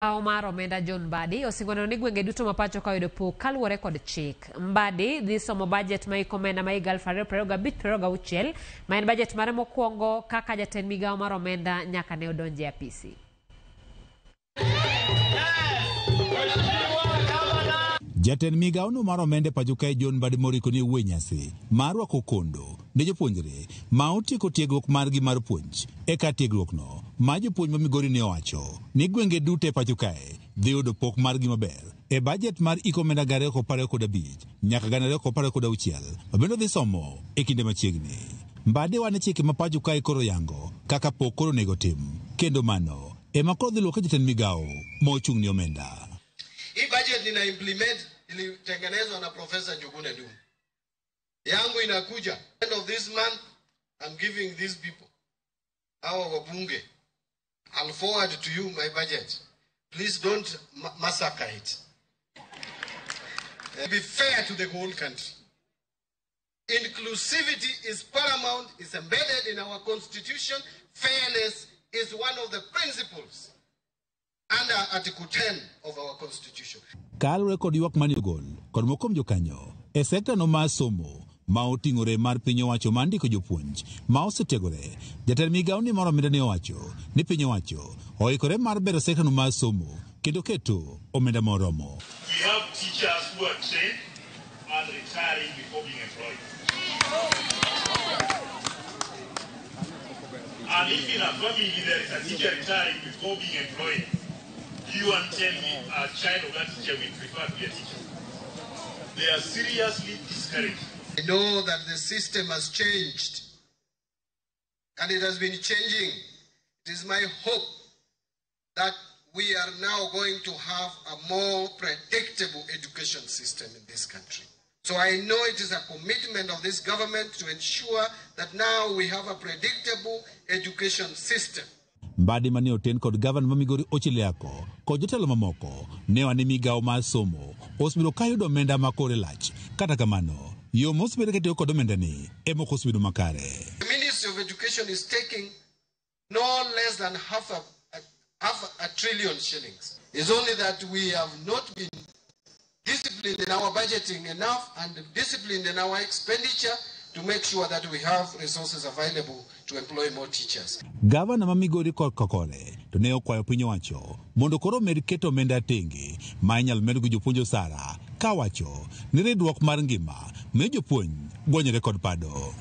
Migawo mar omenda John Mbadi osingo neno ni gwenge duto ma pacho ka oyudo pok kaluwore kod chik. Mbadi dhi somo bajet ma hik omenda ma higa 2025-26 ma en bajet mare mokwongo kaka jatend migawo mar omenda nyaka ne odonj e apisi. Jatend migawono mar omenda e pacho kae John Mbadi Moriko ni owuoyo e nyasi mar rwako kondo ne jopuonjre ma otieko tiegruok margi mar puonj e kar tiegruokno ma jopuonj ma Migori ne owacho ni gwenge duto e pacho kae dhi yudo pok margi maber e bajet mar hik omenda 2025 nyaka 2026 ma bende odhi somo e kinde machiegni. Mbadi wane chike ma pacho kae koro yango kaka pok koro onego tim kendo mano ema koro dhi luwo ka jatend migawo ma ochung' ne omenda. Hii budget nina implement ilitengenezwa na Professor Njuguna Ndung'u. Yangu inakuja end of this month, I'm giving these people hawa wabunge, I'll forward to you my budget. Please don't massacre it. Be fair to the whole country. Inclusivity is paramount, is embedded in our constitution. Fairness is one of the principles under Article 10 of our constitution. Kaluwore kod ywak mane ogol kod moko kuom jokanyo e sekta no mar somo ma oting'ore mar piny owacho mar ndiko jopuonj ma osetiegore, jatend migawo ni mar omenda ne owacho ni piny owacho oikore mar bero sekta no mar somo kendo keto omenda moromo. We have teachers who are trained and retiring before being employed. And if in a family there is a teacher retiring before being employed, you and tell me a child of that teacher will prefer to be a teacher. They are seriously discouraged. I know that the system has changed, and it has been changing. It is my hope that we are now going to have a more predictable education system in this country. So I know it is a commitment of this government to ensure that now we have a predictable education system. Mbadi mane oten kod gavana ma Migori Ochilo Ayacko kod jotelo mamoko ne wane migawo mar somo osebedo ka yudo omenda ma kore lach. Kata kamano, yo mosebedo kitiyo kod omenda ni ema ok osebedo makare. The Ministry of Education is taking no less than half a trillion shillings. It's only that we have not been disciplined in our budgeting enough and disciplined in our expenditure to make sure that we have resources available to employ more teachers. Gavana ma Migori korka kore to ne okwayo piny owacho mondo koro omed keto omenda tenge ma inyalo medgo jopuonj osara kawacho ni ridruok mar ngima miyo jopuonj gwonyore kod pado.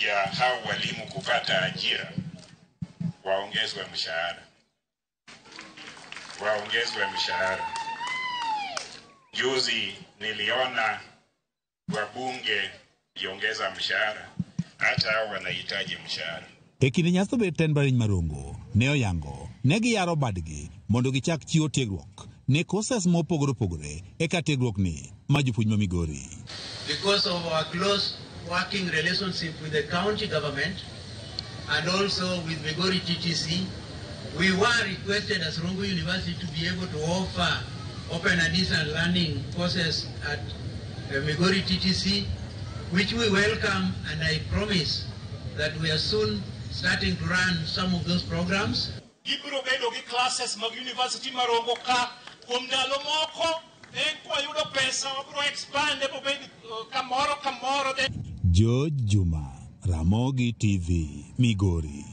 Ya hao walimu kupata ajira waongezwe mshahara, waongezwe mshahara. Juzi niliona wabunge iongeza mshahara, hata hao wanahitaji mshahara. E kinde nyasi bet tend mbalariany ma Rongo ne oyango ne giyaro badgi mondo gichak chiwo tiegruok ne courses mopogore opogore e kar tiegruok ni ma jopuonj ma Migori. Because of our close working relationship with the county government and also with Migori TTC, we were requested as Rongo University to be able to offer open and distance learning courses at Migori TTC, which we welcome, and I promise that we are soon starting to run some of those programs. Gibiro bedo gi classes mag university ma Rongo ka kuom ndalo moko, then kwayudo pesa wabiro expand mobed kamoro kamoro. George Juma, Ramogi TV, Migori.